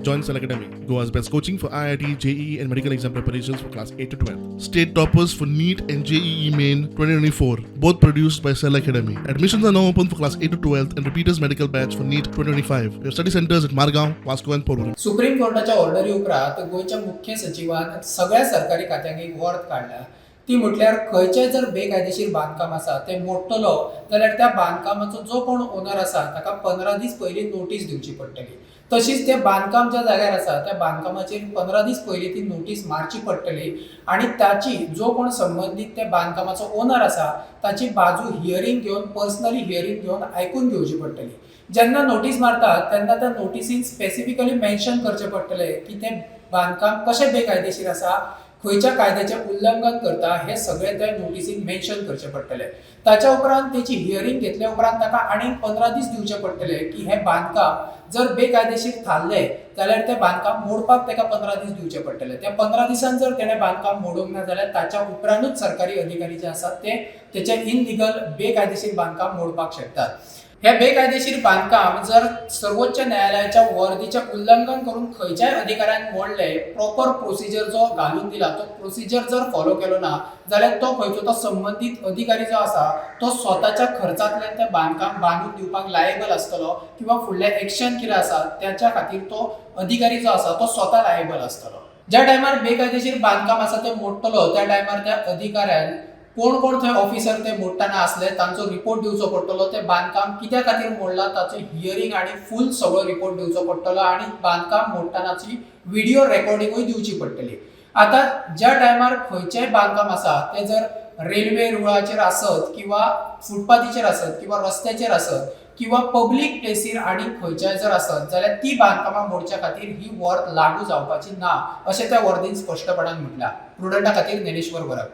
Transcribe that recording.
Join Cell Academy, Goa's best coaching for IIT, JEE, and medical exam preparations for class 8 to 12. State toppers for NEET and JEE Main 2024, both produced by Cell Academy. Admissions are now open for class 8 to 12 and repeaters medical batch for NEET 2025. We have study centers at Margaon, Vasco, and Porvorim. Supreme कोर्टाच्या ऑर्डरी उपरांत गोंयच्या मुख्य सचिवान सगळ्या सरकारी खात्यांक एक वॉर्त काडल्या. ती म्हटल्यार खंयचें जर बेकायदेशीर बांदकाम आसा तें मोडटलो जाल्यार त्या बांदकामाचो जो कोण ओनर आसा ताका 15 दीस पयलीं नोटीस दिवची पडटली. तशीच तें बांदकाम ज्या जाग्यार आसा त्या बांदकामाचेर 15 दीस पयलीं ती नोटीस मारची पडटली आनी ताची जो कोण संबंदीत त्या बांदकामाचो ओनर आसा ताची बाजू हियरींग घेवन, पर्सनली हियरींग घेवन आयकून घेवची पडटली. जेन्ना नोटीस मारतात तेन्ना त्या नोटीसीन स्पेसिफिकली मेन्शन करचें पडटलें की तें बांदकाम कशें बेकायदेशीर आसा, खंयच्या कायद्याचें उल्लंघन करता, हें सगळें त्या नोटीसीन मेन्शन करचें पडटलें. ताच्या उपरांत तेची हियरींग घेतल्या उपरांत ताका आनीक 15 दीस दिवचे पडटले की हें बांदकाम जर बेकायदेशीर थारलें जाल्यार तें बांदकाम मोडपाक ताका 15 दीस दिवचे पडटले. त्या 15 दिसान जर तेणें बांदकाम मोडूंक ना जाल्यार ताच्या उपरांतूच सरकारी अधिकारी जे आसात ते तेचें इनलिगल बेकायदेशीर बांदकाम मोडपाक शकतात. हे बेकायदेशीर बांदकाम जर सर्वोच्च न्यायालयाच्या वर्दीचें उल्लंघन करून खंयच्याय अधिकाऱ्यान मोडलें, प्रॉपर प्रोसिजर जो घालून दिला तो प्रोसिजर जर फॉलो केलो ना जाल्यार तो खंयचो तो संबंदीत अधिकारी जो आसा तो स्वताच्या खर्चांतल्यान तें बांदकाम बांदून दिवपाक लायबल आसतलो किंवा फुडलें एक्शन कितें आसा त्याच्या खातीर तो अधिकारी जो आसा तो स्वता लायबल आसतलो. ज्या टायमार बेकायदेशीर बांदकाम आसा तें मोडटलो त्या टायमार त्या अधिकाऱ्यान कोण कोण थंय ऑफिसर ते मोडटना आसले तांचो रिपोर्ट दिवचो पडटलो. तें बांदकाम कित्या खातीर मोडलां ताचो हियरींग आनी फूल सगळो रिपोर्ट दिवचो पडटलो आनी बांदकाम मोडटनाची व्हिडियो रेकॉर्डिंगूय दिवची पडटली. आतां ज्या टायमार खंयचेंय बांदकाम आसा तें जर रेल्वे रुळाचेर आसत किंवा फुटपाथीचेर आसत किंवा रस्त्याचेर आसत किंवा पब्लीक प्लेसीर आनी खंयच्याय जर आसत जाल्यार ती बांदकामां मोडच्या खातीर ही वॉर्त लागू जावपाची ना अशें त्या वर्दीन स्पश्टपणान म्हटलां. प्रुडंटा खातीर ज्ञानेश्वर वरक.